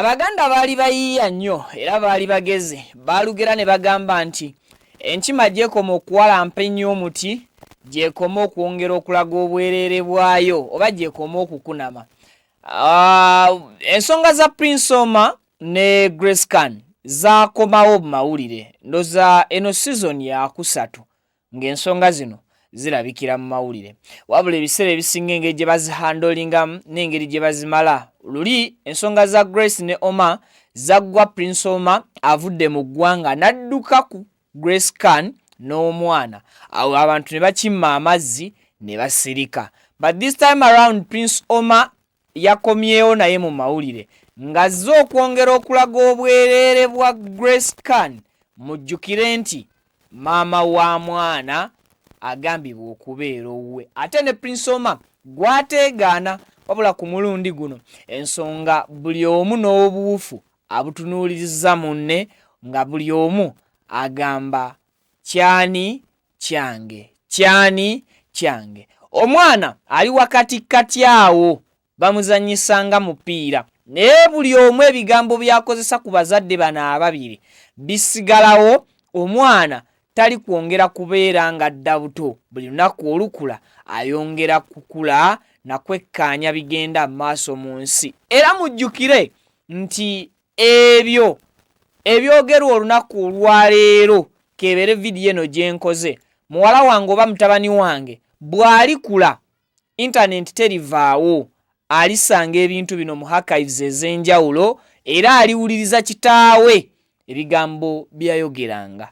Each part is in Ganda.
Abaganda baali bayiiya nnyo era baali bagezi. Baalugera ne bagamba nti enkima gy'ekoma okuwalampa ennyo omuti, gy'ekoma okwongera okulaga obwereere bwayo oba gy'ekoma okukunama. Ensonga za Prince Omar ne Grace Khan zaakomawo mu mawulire. Ndoza eno sizoni yakusatu ng'ensonga zino zirabikira mu mawulire, wabula ebiseera ebisinga engeri gye bazihandolingamu n'engeri gye bazimala. Luli ensonga za Grace ne Omar zaggwa Prince Omar avudde mu ggwanga n'adduka ku Grace Khan n'omwana, awo abantu ne bakimma amazzi ne basirika. But this time around Prince Omar yakomyewo naye mu mawulire ng'azze okwongera okulaga obwereere bwa Grace Khan. Mujjukire nti maama wa mwana agambibwa okubeera owuwe, ate ne Prince Omar gwateegaana. Wabula ku mulundi guno ensonga buli omu n'obuwufu abutunuuliriza munne, nga buli omu agamba kyani kyange, kyani kyange. Omwana ali wakati kati awo bamuzannyisa nga mupiira, naye buli omu ebigambo by'akozesa ku bazadde bano ababiri bisigalawo. Omwana tali kwongera kubeera ng'adda buto, buli lunaku olukula ayongera kukula na kwekkaanya bigenda mu maaso mu nsi. Era mujjukire nti ebyo ebyogerwa olunaku olwaleero, kebeere vidiyo eno gye nkoze, muwala wange oba mutabani wange bw'alikula, intanenti terivaawo, alisanga ebintu bino mu archives ez'enjawulo era aliwuliriza kitaawe ebigambo bye yayogeranga.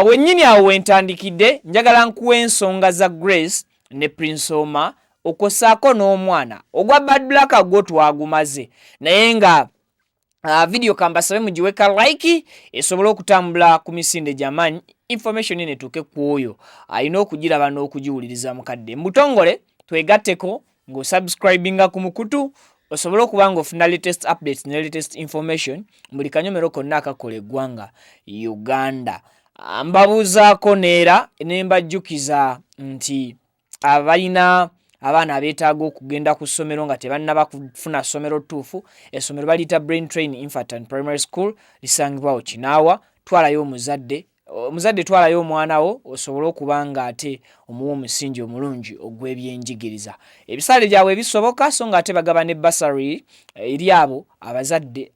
Wennyini awo wentandikidde, njagala nkuwa ensonga za Grace ne Prince Omar okwosaako n'omwana. Ogwa Bad Black gwo twagumaze, naye nga video kambasabe mugiwe ka like esobole okutambula ku misinde gy'amaanyi, information eno etuuke ku oyo alina okugiraba n'okugiwuliriza mu kadde. Mu butongole twegatteko ng'osubscribinga ku mukutu osobole okuba ng'ofuna latest updates ne latest information buli kanyomero konna akakola eggwanga Uganda. Mbabuuzaako neera ne mbajjukiza nti abalina abaana abeetaaga okugenda ku ssomero nga tebannaba kufuna ssomero ttuufu, essomero baliyita Brain Train Infant and Primary School, lisangibwawo Kinaawa. Twalayo omuzadde, omuzadde twalayo omwana wo osobole okuba nga ate omuwa omusingi omulungi ogw'ebyenjigiriza. Ebisale byabwe bisoboka, so nga ate bagaba ne bursary eri abo abazadde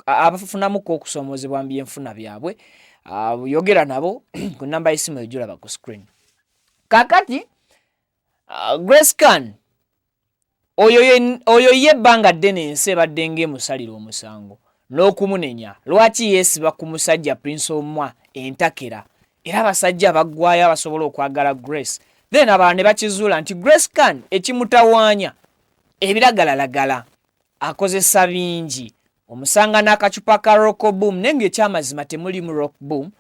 abafunamuko okusoomoozebwa mu byenfuna byabwe. Yogera nabo ku namba y'essimu eyo gy'olaba ku screen. Kaakati Grace Khan oyo ye ebbanga ddene ensi ebadde ng'emusalira omusango n'okumunenya lwaki yeesiba ku musajja Prince Omar entakera, era abasajja baggwayo abasobola okwagala Grace. Then abalala ne bakizuula nti Grace Khan ekimutawaanya ebiragalalagala akozesa bingi, omusanga n'akacupa ka Rock Boom, naye ng'ekyamazima temulimu Rock Boom.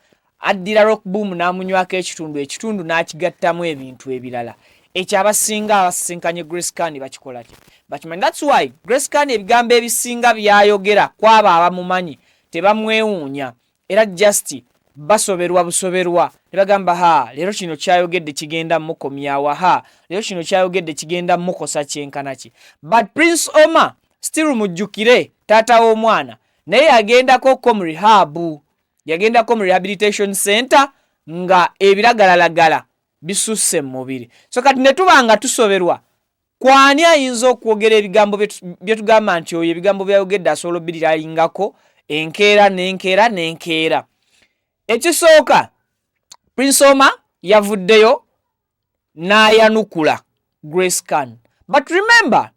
Addira Rock Boom n'amunywako ekitundu ekitundu n'akigattamu ebintu ebirala. Ekyo abasinga abasisinkanye Grace Khan bakikola ki bakimanyi. That's why Grace Khan ebigambo ebisinga byayogera kwabo abamumanyi tebamwewuunya, era just basoberwa busoberwa ne bagamba, "Ha, leero kino kyayogedde kigenda mukomyawa, ha, leero kino kyayogedde kigenda mukosa kyenkana ki?" But Prince Omar still, mujjukire taata w'omwana naye yagendako ko mu rehab, yagendako mu rehabilitation center nga ebiragalalagala bisusse mu mubiri. So kati ne tuba nga tusoberwa kwani ayinza okwogera ebigambo bye tugamba nti oyo ebigambo byayogedde asobola obbiriraingako enkeera n'enkeera n'enkeera. Ekisooka, Prince Omar yavuddeyo n'ayanukula Grace Khan, but remember,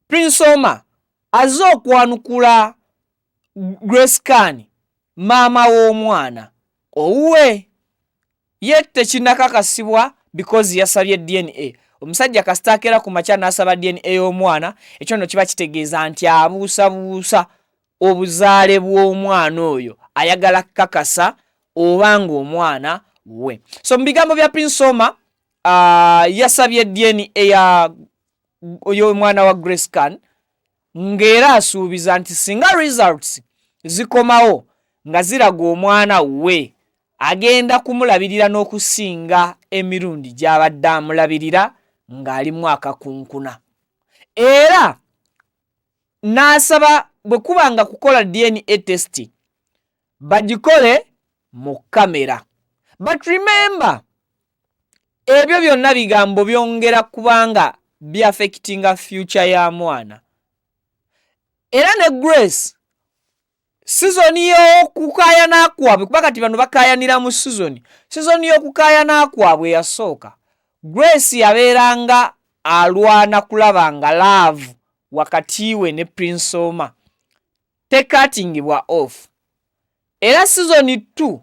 Prince Omar azze okwanukula Grace Khan maama w'omwana owuwe ye tekinnakakasibwa because yasabye DNA. Omusajja kasita akeera ku makya n'asaba DNA y'omwana, ekyo nno kiba kitegeeza nti abuusabuusa obuzaale bw'omwana oyo, ayagala kukakasa oba ng'omwana we. So mu bigambo bya Prince Omar, yasabye DNA ya y'omwana wa Grace Khan, ng'era asuubiza nti singa results zikomawo nga ziraga omwana we, agenda kumulabirira n'okusinga emirundi gy'abadde amulabirira ng'alimu akakunkuna, era n'asaba. Bwe kuba nga kukola DNA test, bagikole mu kamera. But remember, ebyo byonna bigambo byongera kubanga byaffectinga future ya mwana. Era ne Grace, season y'okukaayana kwabwe, kuba kati bano bakaayanira mu season, season y'okukaayana kwabwe yasooka, Grace yabeeranga alwana kulaba nga love wakati we ne Prince Omar tecuttingibwa off. Era season 2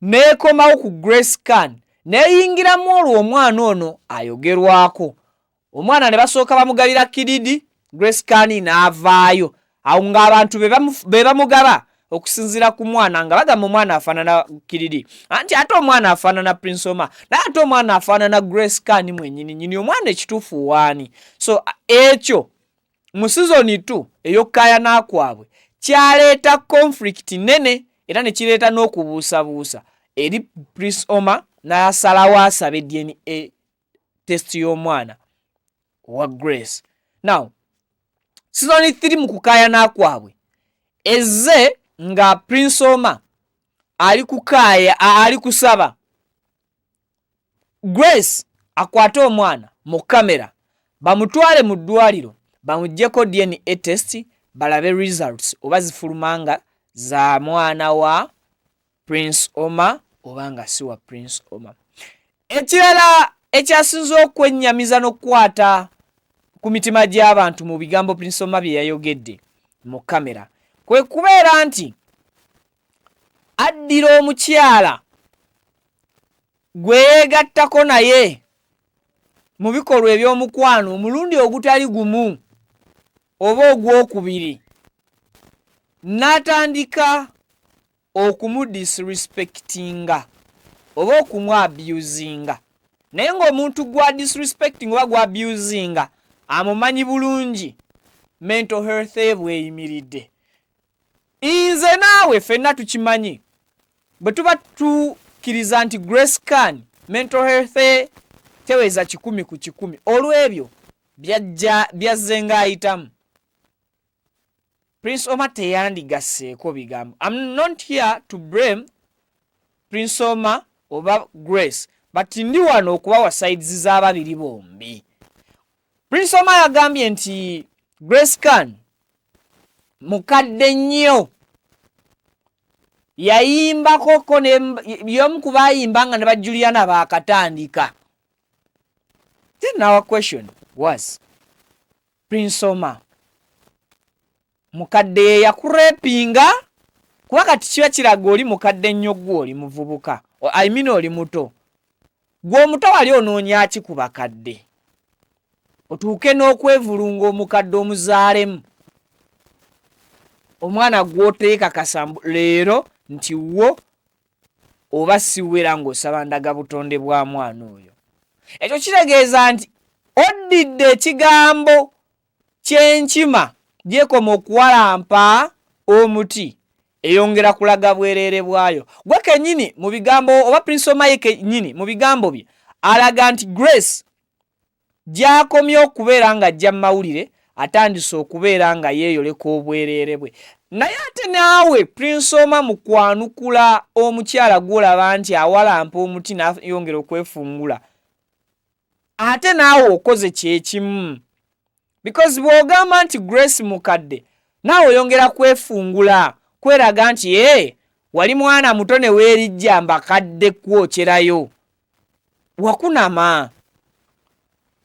neekomawo ku Grace Khan, neeyingiramu olwo omwana ono ayogerwako. Omwana ne basooka bamugabira Kididi, Grace Khan n'avaayo awo ng'abantu be bamugaba okusinziira ku mwana, nga bagamba omwana afaanana Kididi, anti ate omwana afaanana Prince Omar, naye ate omwana afaanana Grace Khan mwennyini nyini. Omwana ekituufu waani? So ekyo mu season 2 ey'okukaayana kwabwe kyaleeta conflict nene, era ne kireeta n'okubuusabuusa eri Prince Omar, n'asalawo asabe DNA test y'omwana owa Grace. Now season 3, mu kukaayana kwabwe ezze nga Prince Omar ali kukaaya, ali kusaba Grace akwate omwana mu kamera, bamutwale mu ddwaliro, bamuggyeko DNA test, balabe results oba zifuluma nga za mwana wa Prince Omar oba nga si wa Prince Omar. Ekirala ekyasinze okwennyamiza n'okukwata ku mitima gy'abantu mu bigambo Prince Omar bye yayogedde mu kamera kwe kubeera nti addira omukyala gwe yeegattako naye mu bikolwa eby'omukwano omulundi ogutali gumu oba ogwokubiri, n'atandika okumudisrespectinga oba okumuabusinga, naye ng'omuntu gwa disrespecting oba gwa abusinga amumanyi bulungi mental health ye bweyimiridde. Nze naawe ffenna tukimanyi, bwe tuba tukkiriza nti Grace Khan mental health ye teweza 100% olw'ebyo byajja byazze ng'ayitamu, Prince Omar teyandigasseeko bigambo. I'm not here to blame Prince Omar oba Grace, but ndi wano okubawa sides z'ababiri bombi. Prince Omar yagambye nti Grace Khan mukadde nnyo, yayimbakoko y'omu ku baayimba nga ne ba Juliana baakatandika. Then our question was, Prince Omar, mukadde ye yakurepinga? Kuba kati kiba kiraga oli mukadde nnyo, gwe oli muvubuka, I mean oli muto. Gwe omuto wali onoonya ki ku bakadde otuuke n'okwevulunga omukadde omuzaalemu omwana gw'oteekakasa leero nti wo oba siwera, ng'osaba ndaga butonde bwa mwana oyo? Ekyo kitegeeza nti oddidde ekigambo ky'enkima gyekoma okuwalampa omuti, eyongera kulaga bwereere bwayo. Gwe kennyini mu bigambo, oba Prince Omar ye kennyini mu bigambo bye alaga nti Grace gy'akomye okubeera ng'ajja mu mawulire atandise okubeera nga yeeyoleka obwereere bwe. Naye ate naawe Prince Omar, mu kwanukula omukyala gw'olaba nti awalampa omuti n'ayongera okwefungula, ate naawe okoze kyekimu, because bw'ogamba nti Grace mukadde, naawe oyongera kwefungula, kweraga nti ee wali mwana muto ne weerijja mbakadde kwokyerayo wakunama.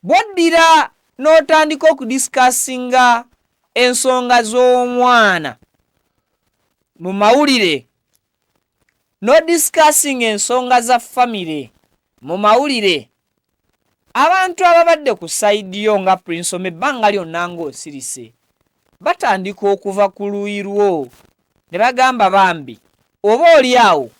Bw'oddira n'otandika okudiscussinga ensonga z'omwana mu mawulire, n'odiscussinga ensonga za famire mu mawulire, abantu ababadde ku side yo nga Prince Omar ebbanga lyonna ng'osirise batandika okuva ku luuyi lwo ne bagamba, bambi oba oli awo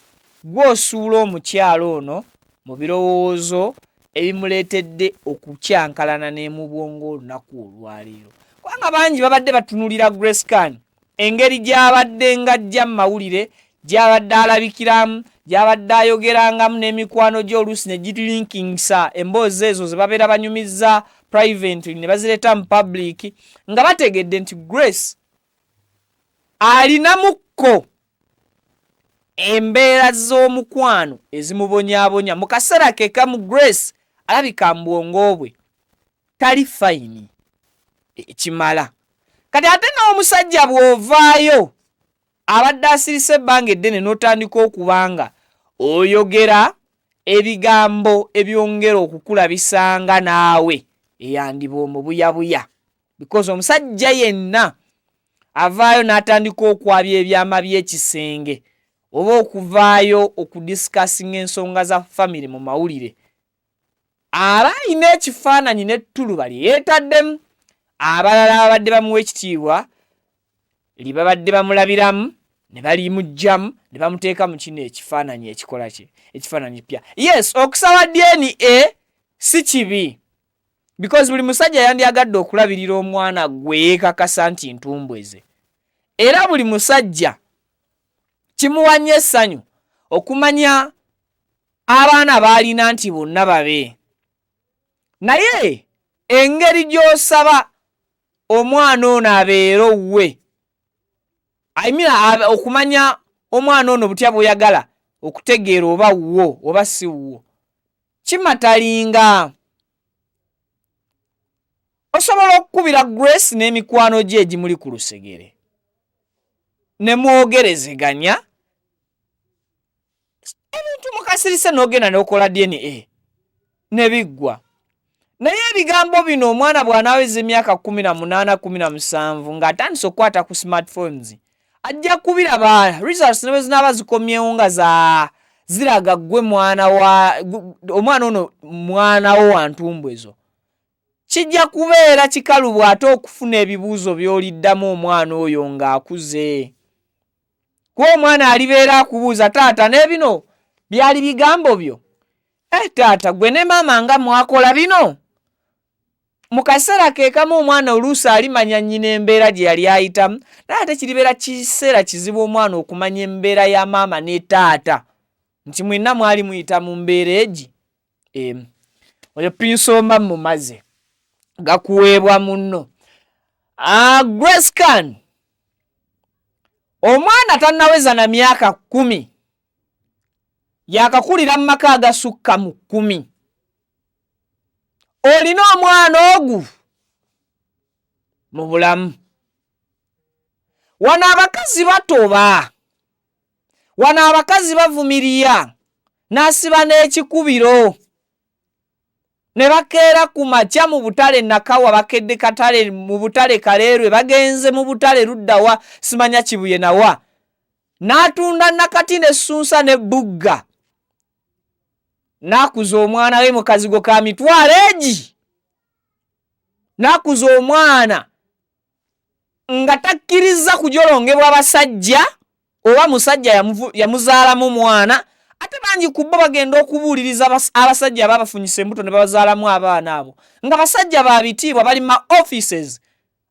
gw'osuula omukyalo ono mu birowoozo ebimuleetedde okukyankalana ne mu bwongo olunaku olwaleero, kubanga bangi babadde batunuulira Grace Khan engeri gy'abadde ng'ajja mu mawulire, gy'abadde alabikiramu, gy'abadde ayogerangamu n'emikwano gye, oluusi ne gilinkingisa emboozi ezo ze babeera banyumizza privately ne bazireeta mu public, nga bategedde nti Grace Alinamukko embeera z'omukwano ezimubonyabonya mu kaseera ke kamu. Grace alabika mu bwongo bwe tali fine ekimala. Kati ate n'omusajja bw'ovaayo abadde asirise ebbanga eddene n'otandika okuba nga oyogera ebigambo ebyongera okukulabisanga naawe eyandiba omubuyabuya, because omusajja yenna avaayo n'atandika okwabya ebyama by'ekisenge oba okuvaayo okudiscussinga ensonga za famire mu mawulire, aba alina ekifaananyi n'ettuluba lye yeetaddemu, abalala ababadde bamuwa ekitiibwa lye babadde bamulabiramu ne balimuggyamu ne bamuteeka mu kino ekifaananyi ekikola ki, ekifaananyi kipya. Yes, okusaba DNA si kibi, because buli musajja yandyagadde okulabirira omwana gwe yeekakasa nti ntumbweze, era buli musajja kimuwa nnyo essanyu okumanya abaana b'alina nti bonna babe. Naye engeri gy'osaba omwana ono abeere owuwe, I mean, okumanya omwana ono butya bw'oyagala okutegeera oba wuwo oba si wuwo, kimatalinga. Osobola okukubira Grace n'emikwano gye egimuli ku lusegere ne mwogerezeganya ebintu mukasirise, n'ogenda n'okola DNA ne biggwa. Naye ebigambo bino, omwana bw'anaaweza emyaka 18, 17, ng'atandise okukwata ku smartphones, ajja kubiraba results ne bwe zinaaba zikomyewo nga za ziraga ggwe mwana wa omwana ono, mwana wo wa ntumbwezo. Kijja kubeera kikalubu ate okufuna ebibuuzo by'oliddamu omwana oyo ng'akuze, kuba omwana alibeera akubuuza, "Taata, n'ebino byali bigambo byo? Eh, taata, gwe ne maama nga mwakola bino?" Mu kaseera ke kamu omwana oluusi alimanya nnyina embeera gye yali ayitamu, naye ate kiribeera kiseera kizibu omwana okumanya embeera ya maama ne taata nti mwenna mwali muyita mu mbeera egi emu. Oyo pinsomba mumaze gakuweebwa munno. Grace Khan, omwana tannaweza na myaka 10, yakakulira mu maka agasukka mu 10. Olina omwana ogu mu bulamu. Wano abakazi batoba, wano abakazi bavumirya n'asiba n'ekikubiro ne bakeera ku makya mu butale Nakawa, bakedde katale mu butale Kaleerwe, bagenze mu butale luddawa simanya Kibuye nawa, n'atunda nakati n'essunsa ne bugga, n'akuza omwana we mu kazigo ka mitwalo egi, n'akuza omwana nga takkiriza kujolongebwa basajja oba musajja yamuzaalamu mwana. Ate bangi ku bo bagenda okubuuliriza abasajja ababafunyisa embuto ne babazaalamu abaana abo nga basajja ba bitiibwa, bali ma offices,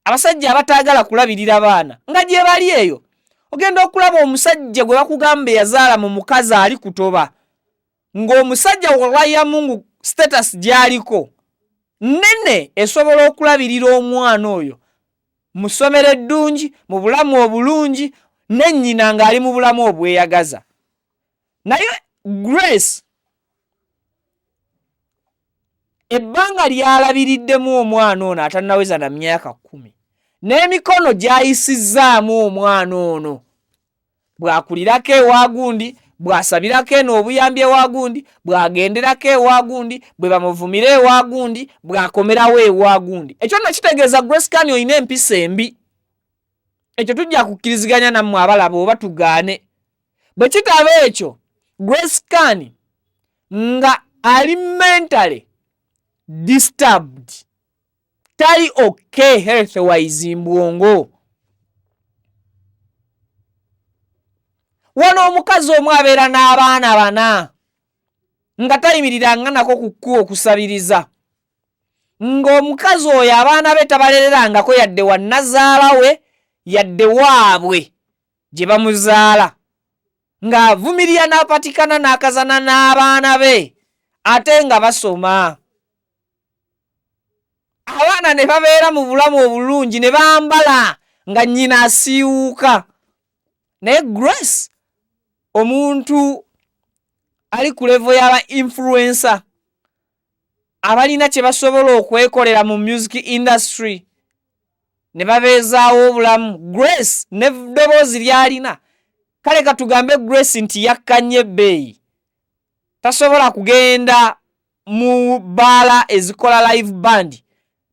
abasajja abataagala kulabirira baana nga gye bali eyo. Ogenda okulaba omusajja gwe bakugamba eyazaala mu mukazi ali kutoba, ng'omusajja wallahi ya Mungu status gy'aliko nnene, esobola okulabirira omwana oyo mu ssomero eddungi, mu bulamu obulungi, ne nnyina ng'ali mu bulamu obweyagaza. Naye Grace ebbanga lyalabiriddemu omwana ono atannaweza na myaka 10, n'emikono gy'ayisizzaamu omwana ono, bw'akulirako ewa gundi, bw'asabirako eno obuyambi ewa gundi, bw'agenderako ewa gundi, bwe bamuvumira ewa gundi, bw'akomerawo ewa gundi, ekyo nno kitegeeza Grace Khan olina empisa embi. Ekyo tujja kukkiriziganya nammwe abalaba oba tugaane. Bwe kitaba ekyo, Grace Khan nga ali mentally disturbed, tali okay health wise mbwongo. Wano omukazi omu abeera n'abaana bana nga tayimiriranga nako ku kkubo okusabiriza, ng'omukazi oyo abaana be tabalererangako yadde wa nnazaala we, yadde waabwe gye bamuzaala, ng'avumirira n'apatikana n'akazana n'abaana be ate nga basoma. Abaana ne babeera mu bulamu obulungi ne bambala nga nnyina asiiwuuka. Naye Grace omuntu ali ku level y'aba influencer abalina kye basobola okwekolera mu music industry ne babeezaawo obulamu, Grace n'eddoboozi ly'alina, kale katugambe Grace nti yakkanye ebbeeyi, tasobola kugenda mu bbaala ezikola live band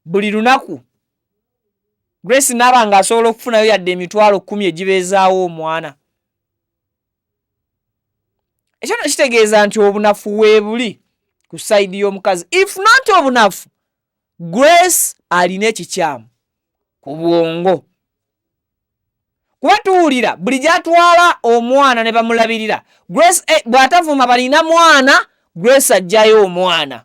buli lunaku. Grace naaba ng'asobola okufunayo yadde 100,000 egibeezaawo omwana. Ekyo no kitegeeza nti obunafu weebuli ku side y'omukazi. If not obunafu, Grace alina ekikyamu ku bwongo, kuba tuwulira buli gy'atwala omwana ne bamulabirira. Grace bw'atavuma balina mwana, Grace ajjayo omwana.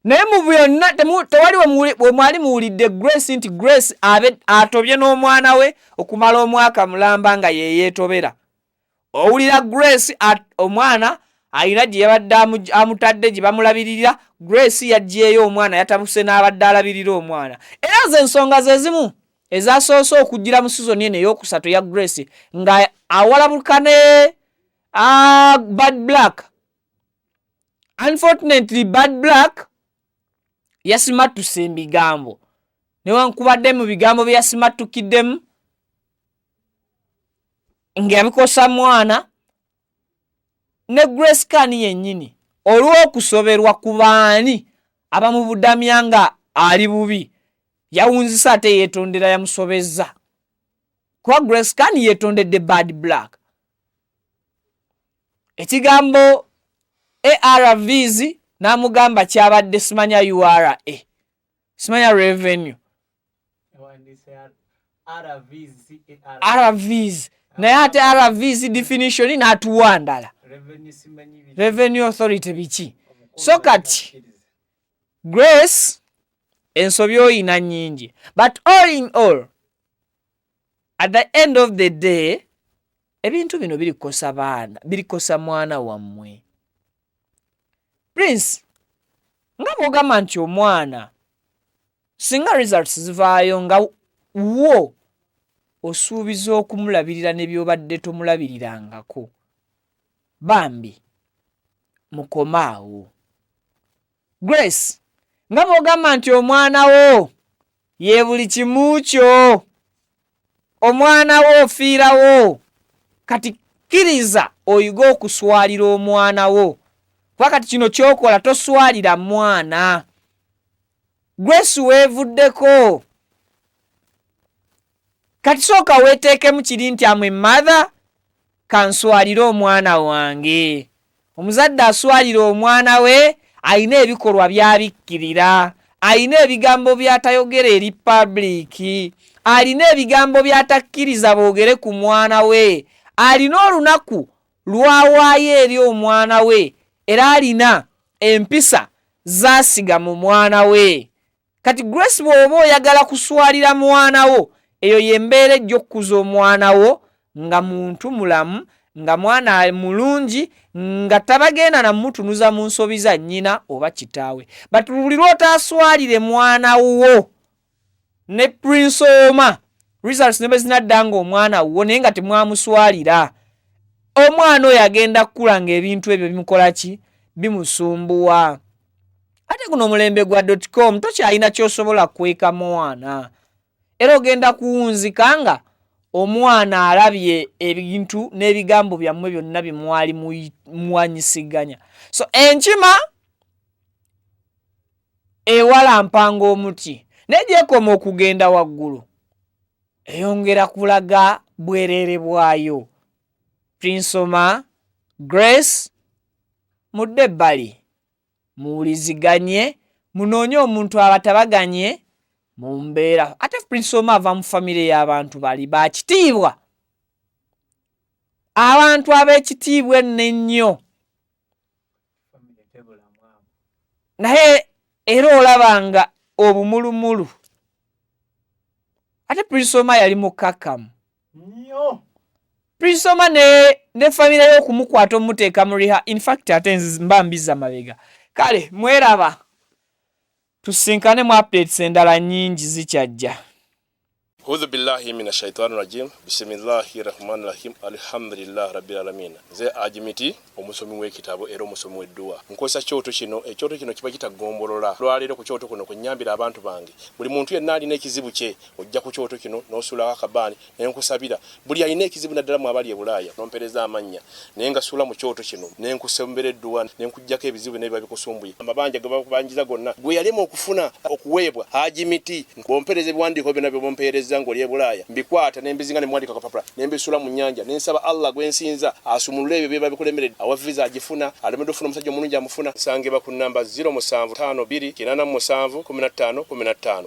Naye mu byonna tewali we mwali muwulidde Grace nti Grace abe atobye n'omwana we okumala omwaka mulamba nga yeyeetobera. Owulira Grace omwana alina gye yabadde amutadde gye bamulabirira. Grace yaggyeyo omwana, yatabuse n'abadde alabirira omwana. Era ze ensonga ze zimu ezasoose okujjira mu sizoni eno eyokusatu eya Grace nga awalabuka ne Bad Black. Unfortunately, Bad Black yasimattuse ebigambo, newankubadde mu bigambo bye yasimattukiddemu ng'yabikosa mwana ne Grace Khan yennyini olw'okusoberwa ku baani abamubudamya nga ali bubi, yawunzisa ate yeetondera yamusobezza, kuba Grace Khan yeetondedde Bad Black ekigambo ARVs n'amugamba kyabadde simanya URA, simanya revenue. RVs, naye ate RVs definition n'atuwa ndala, revenue authority biki. So kati Grace, ensobi oyina nnyingi, but all in all, at the end of the day, ebintu bino birikosa baana, birikosa mwana wammwe Prince. Nga bw'ogamba nti omwana singa results zivaayo nga wo osuubiza okumulabirira ne by'obadde tomulabirirangako, bambi mukomaawo. Grace, nga bw'ogamba nti omwana wo ye buli kimu kyo, omwana wo ofiirawo, kati kkiriza oyige okuswalira omwana wo, kuba kati kino ky'okola toswalira mwana. Grace, weevuddeko kati, sooka weeteekemu kiri nti amwe mother, kanswalire omwana wange. Omuzadde aswalira omwana we alina ebikolwa by'abikkirira, alina ebigambo by'atayogera eri public, alina ebigambo by'atakkiriza boogere ku mwana we, alina olunaku lwawaayo eri omwana we, era alina empisa zaasiga mu mwana we. Kati Grace, bw'oba oyagala kuswalira mwana wo, eyo y'embeera ejja okukuza omwana wo nga muntu mulamu, nga mwana mulungi, nga tabagenda namutunuza mu nsobi za nnyina oba kitaawe. But buli lw'otaaswalire mwana wo ne Prince Oma, results ne bwe zinadda nga omwana wo naye nga temwamuswalira, omwana oyo agenda kukula ng'ebintu ebyo bimukola ki? Bimusumbuwa. Ate guno omulembe gwa .com, tokyalina ky'osobola kweka mwana, era ogenda kuwunzika nga omwana alabye ebintu n'ebigambo byammwe byonna bye mwali muwanyisiganya. So enkima ewalampanga omuti, naye gyekoma okugenda waggulu eyongera kulaga bwereere bwayo. Prince Omar, Grace, mudde ebbali muwuliziganye, munoonye omuntu abatabaganye mu mbeera. Ate Prince Omar ava mu famire y'abantu bali bakitiibwa, abantu ab'ekitiibwa enno ennyo, naye era olaba nga obumulumulu. Ate Prince Omar yali mukkakkamu. Prince Omar ne famire ye okumukwata omuteeka mu rehab, infact ate mba mbizza mabega. Kale mweraba, tusinkane mu updates endala nnyingi zikyajja. Audhu billahi mina shaitani rajim. Bisimillahi rahmani rahim. Alhamdulillah rabbil alamin. Nze Ajimiti, omusomi w'ekitabo era omusomi w'edduwa. Nkozesa kyoto kino, ekyoto kino kiba kitagombolola. Lwaleero ku kyoto kuno kwe nnyambira abantu bange. Buli muntu yenna alina ekizibu kye, ojja ku kyoto kino n'osuulako akabaani ne nkusabira. Buli alina ekizibu naddala mu abali e Bulaaya, n'ompeereza amannya naye ngasuula mu kyoto kino ne nkusembera edduwa ne nkuggyako ebizibu byonna ebiba bikusumbuye. Amabanja ge bakubanjiza gonna gwe yalema okufuna okuweebwa Haji Miti. Bw'ompeereza ebiwandiiko byonna by'oba ompeerezza ng'oli e Bulaaya, mbikwata ne mbizinga ne mbiwandiika ku kapapula ne mbisuula mu nnyanja ne nsaba Allah gwe nsinza asumulule ebyo ebiba bikulemeredde. Awa viza agifuna, alemeddwa okufuna omusajja omulungi amufuna. Nsangibwa ku nnamba 0752 87 15 15.